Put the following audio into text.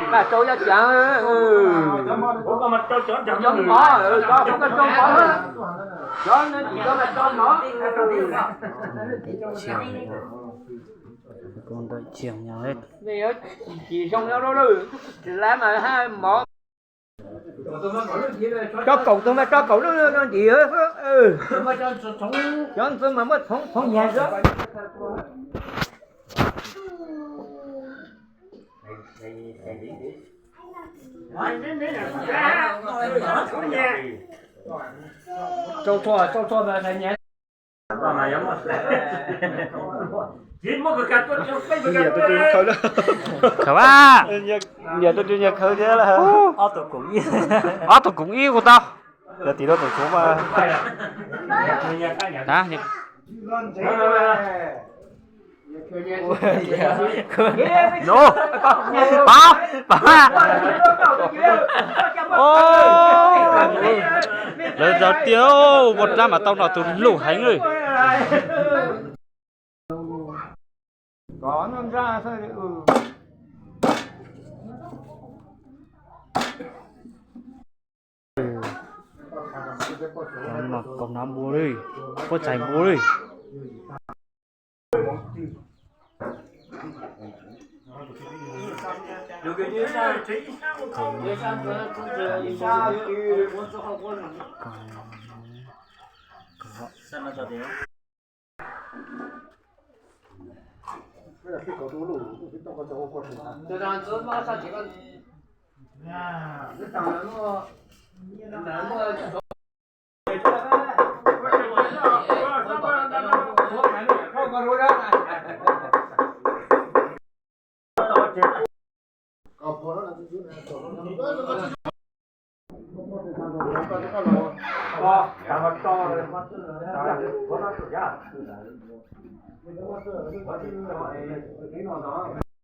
Rau cov cev xwb mas rau cov mov, cov mov, cov no tsis rau mas rau mov. Ntawm tsiaj no, ntawm tsiaj no, tsis zoo lab mas haj mov. Tso kaum tus mas tso kaum lub no ntim. Cov ntxwv mas muaj txhoov txhoov yag xwb. Rau txhua, rau txhua mas nyias. Khaws, nyias tus twg nyias khawv thiab lawm. Ob tug koom ib kuv tau. Yog tim rau tus txhuv mas. Lawv zov tiag, ua dab mas tau no tus luj heev li. Kaus hnav npua li, puab txais npua li.